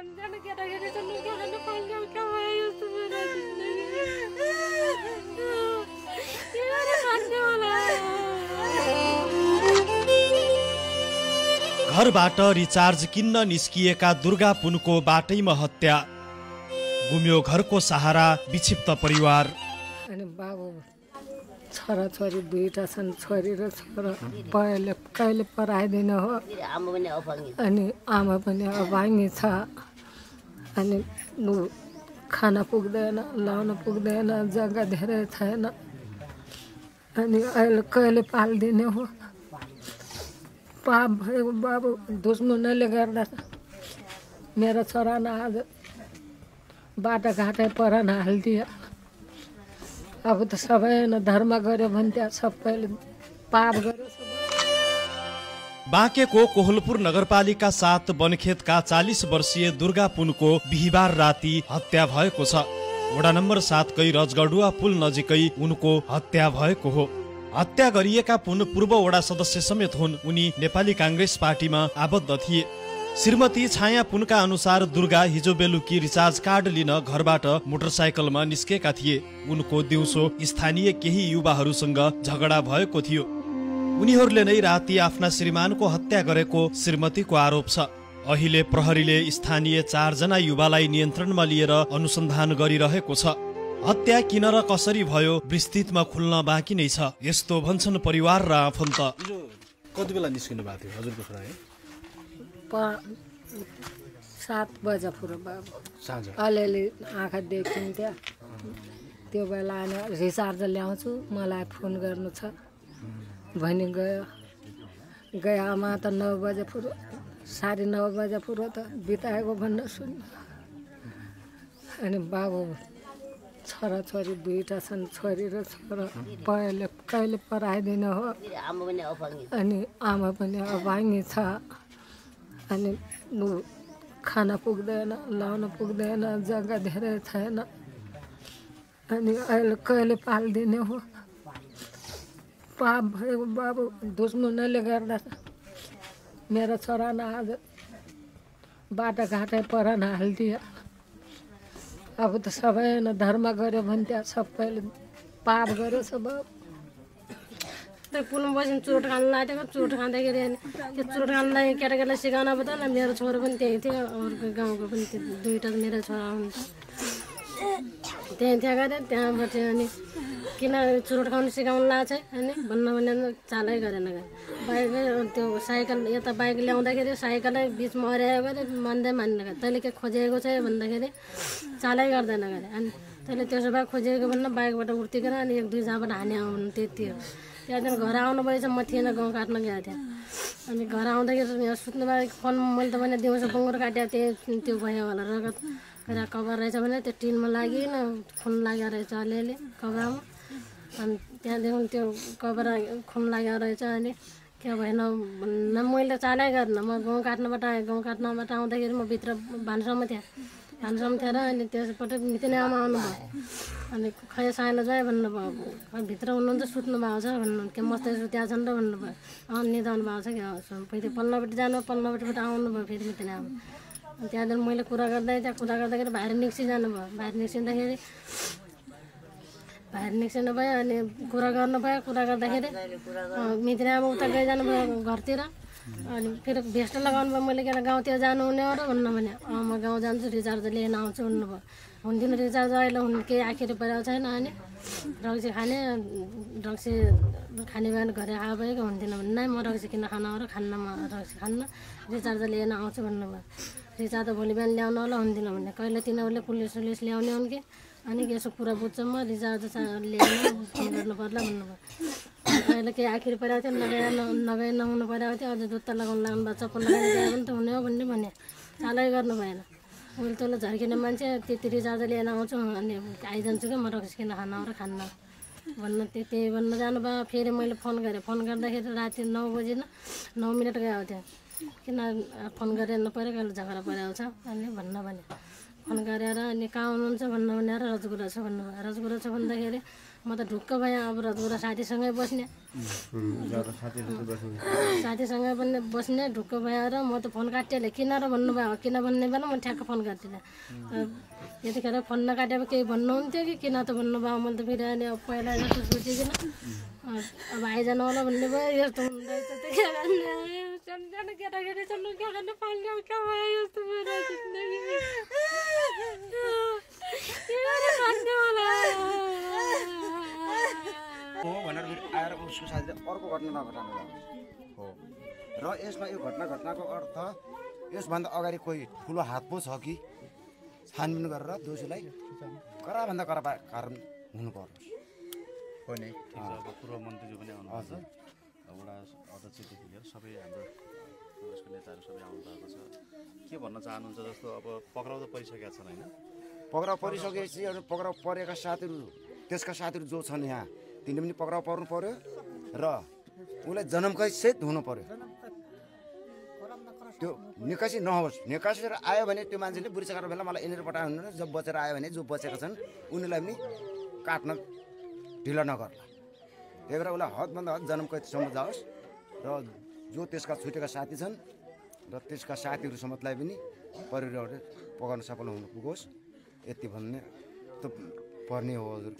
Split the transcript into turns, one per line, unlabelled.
सानो केटाकेटी छ लुगा खानु पाइन्छ क्या भयो यस्तो मेरो जिन्दगी के गरे खाने होला
घरबाट रिचार्ज किन्न निस्किएका दुर्गा पुनको बाटैमा हत्या गुम्यो घरको सहारा विक्षिप्त परिवार
अनि बाबु छोराछोरी दुईटा छन् छोरी र छोरा पहिले कहिले पढाइदिन हो अनि आमा पनि अभाङ्गी छ अनि खाना पुग्दैन लाउन पुग्दैन जग्गा धेरै छैन अनि अहिले कहिले पालिदिने हो पाप भएको बाबु दुश्मनले गर्दा मेरो छोरा न आज बाटाघाटै परन हालिदियो अब त सबै न धर्म गर्यो भने त्यहाँ सबैले पाप गर्यो
बाँकेको कोहलपुर नगरपालिका 7 बनखेतका 40 वर्षीय दुर्गा पुनको बिहिबार राति हत्या भएको छ। वडा नम्बर 7 कै रजगडुवा पुल नजिकै उनको हत्या भएको हो। हत्या गरिएका पुन पूर्व वडा सदस्य समेत हुन्। उनी नेपाली कांग्रेस पार्टीमा आबद्ध थिए। श्रीमती छाया पुनका अनुसार दुर्गा हिजो बेलुकी रिचार्ज कार्ड लिन घरबाट मोटरसाइकलमा निस्केका थिए। उनको दिउँसो स्थानीय केही युवाहरूसँग झगडा भएको थियो। उनीहरूले नै राति आफ्ना श्रीमानको हत्या गरेको श्रीमतीको आरोप छ। अहिले प्रहरीले स्थानीय 4 जना युवालाई नियन्त्रणमा लिएर अनुसन्धान गरिरहेको छ। हत्या किन र कसरी भयो विस्तृतमा खुल्न बाँकी नै छ, यस्तो भन्छन् परिवार र आफन्त।
कति बेला निस्किनु भएको थियो हजुरको छोरा?
7 बजे पुरो बाबु
साँझ
अलिअलि आँखा देखिन्थ्यो। त्यो बेला रिचार्ज ल्याउँछु मलाई फोन गर्नु छ भनी गयो आमा त 9 बजे पुरो 9:30 बजे पुरो त बिताएको भन्नु सुन। अनि बाबु छोराछोरी दुईटा छन् छोरी र छोरा पहिले कहिले पढाइदिन हो अनि आमा पनि अभाङ्गी छ अनि खाना पुग्दैन लाउन पुग्दैन जग्गा धेरै छैन अनि अहिले कहिले पालिदिने हो पाप भएको बाबु दुश्मनले गर्दा मेरो छोरा न आज बाटाघाटै परन हालिदियो। अब त सबै न धर्म गर्यो भने त्यहाँ सबैले पाप गर्यो सब। पुलमा बस्नु चोट खान लागेको चोट खाँदाखेरि त्यो चोट खानलाई केटाकेटीलाई सिकाउन पर्दा न। मेरो छोरा पनि त्यही थियो, अर्को गाउँको पनि दुईवटा मेरो छोरा हुन्छ त्यहीँ थियो गरे। त्यहाँबाट अनि किन चोट खाउनु सिकाउनु लाग्छ अनि भन्नु चालै गरेन। बाइकै त्यो साइकल यता बाइक ल्याउँदाखेरि साइकलै बिचमा अड्यायो गरे मान्दै मान्दैन। तैँले के खोजेको छ भन्दाखेरि चालै गर्दैन गरे। अनि तैँले त्यसो भए खोजेको भन्न बाइकबाट उर्तिकन अनि 1-2 झाबाट हाने आउनु त्यति हो। त्यहाँदेखि घर आउनु भएछ म थिएन, गाउँ काट्न गएको थिएँ। अनि घर आउँदाखेरि यहाँ सुत्नु भए फोन मैले त भने दिउँसो बङ्गुर काट्यो त्यो भयो होला रगत कभर रहेछ भने त्यो टिनमा लागिन खुन लागेको रहेछ अलिअलि कभरमा। अनि त्यहाँदेखि त्यो कभर खुन लागेको रहेछ। अनि के भएन न मैले चालै गर्न म गाउँ काट्नबाट आएँ। गाउँ काट्नबाट आउँदाखेरि म भित्र भान्सामा थिएँ र अनि त्यसबाट मितिने आमा आउनुभयो। अनि खै साइलो जाए भन्नुभयो, भित्र हुनुहुन्छ सुत्नु भएको छ भन्नु के मस्तै सुत्या छन् र भन्नुभयो। निदाउनु भएको छ क्या फेरि पल्लोपट्टि जानु पल्लोपट्टिबाट आउनुभयो फेरि मितिने आमा। त्यहाँदेखि मैले कुरा गर्दाखेरि बाहिर निस्कि जानुभयो। बाहिर निस्किनु भयो अनि कुरा गर्नुभयो। कुरा गर्दाखेरि मितिने आमा उता गइजानुभयो घरतिर। अनि फेरि भेस्ट लगाउनु भयो। मैले किन गाउँतिर जानुहुने हो र भन्नु भने म गाउँ जान्छु रिचार्ज लिन आउँछु भन्नुभयो। हुन्थेन रिचार्ज अहिले हुन् केही आखिर परेको छैन। अनि रक्सी खाने बिहान घरै आएको भएको हुन्थेन भने नै म रक्सी किन खान हो र खान्न, म रक्सी खान्न रिचार्ज लिन आउँछु भन्नुभयो। रिचार्ज भोलि बिहान ल्याउनु होला हुन्थेन भने कहिले तिनीहरूले पुलिस ल्याउने हुन् कि अनि यसो कुरा बुझ्छ म रिचार्ज लिएर फोन गर्नु पर्ला भन्नुभयो। अहिले केही आखिर परेको थियो नहुनु परेको थियो। अझ जुत्ता लगाउनु लाग्नु भयो, चप्पल लगाएर गयो भने त हुने हो भन्ने भने चालै गर्नु भएन। मैले तँलाई झर्किने मान्छे त्यति रिचार्ज लिएर आउँछु अनि आइजान्छु क्या म रक्सी किन खान र खान्न भन्न त्यही भन्न जानुभयो। फेरि मैले फोन गरेँ। फोन गर्दाखेरि राति 9 बजी 9 मिनट गएको थियो। किन फोन गरेर नपऱ्यो कहिले झगडा परेको छ अनि भने फोन गरेर अनि कहाँ हुनुहुन्छ भन्नु भनेर रजगुरा छ भन्नुभयो। रजगुरा छ भन्दाखेरि म त ढुक्क भएँ अब रजगुरा साथीसँगै बस्ने साथीसँगै पनि बस्ने ढुक्क भएर म त फोन काटिहालेँ किन र भन्नुभयो किन भन्ने बेला म ठ्याक्क फोन काटिदिएँ यतिखेर फोन नकाटेर केही भन्नुहुन्थ्यो कि किन त भन्नुभयो मैले त फेरि अहिले अब पहिला जस्तो सोचिकन अब आइजानु होला भन्ने भयो यस्तो हुँदैछ त के गर्ने सानो केटाकेटी छ लुगा खान पाल्ने कहाँ भयो यस्तो भइरहेको
हो भनेर आएर उसको साथीले अर्को घटना नघटाउनु हो र यसमा यो घटनाको अर्थ यसभन्दा अगाडि कोही ठुलो हात पो छ कि छानबिन गरेर दोषीलाई कराभन्दा करा कारण हुनु पर्छ
हो नि अब पूर्व मन्त्रीज्यू पनि आउनुहुन्छ वडा अध्यक्षदेखि लिएर सबै हाम्रो काङ्ग्रेसको नेताहरू सबै आउनु भएको छ के भन्न चाहनुहुन्छ जस्तो अब पक्राउ त परिसकेका छन् होइन
पक्राउ परिसकेपछि अनि पक्राउ परेका साथीहरू त्यसका साथीहरू जो छन् यहाँ तिनीले पनि पक्राउ पर्नु पर्यो र उसलाई जन्मकै सहित हुनु पर्यो त्यो निकासी नहोस् निकासी आयो भने त्यो मान्छेले बुढिसकेको बेला मलाई यहाँनिर पठायो भने जब बचेर आयो भने जो बचेका छन् उनीहरूलाई पनि काट्न ढिलो नगर्ला त्यही भएर उसलाई हदभन्दा हद जन्मकैदसम्म जाओस् र जो त्यसका छुटेका साथी छन् र त्यसका साथीहरू समेतलाई पनि परिवारले पकाउन सफल हुनु पुगोस् यति भन्ने त पर्ने हो हजुर।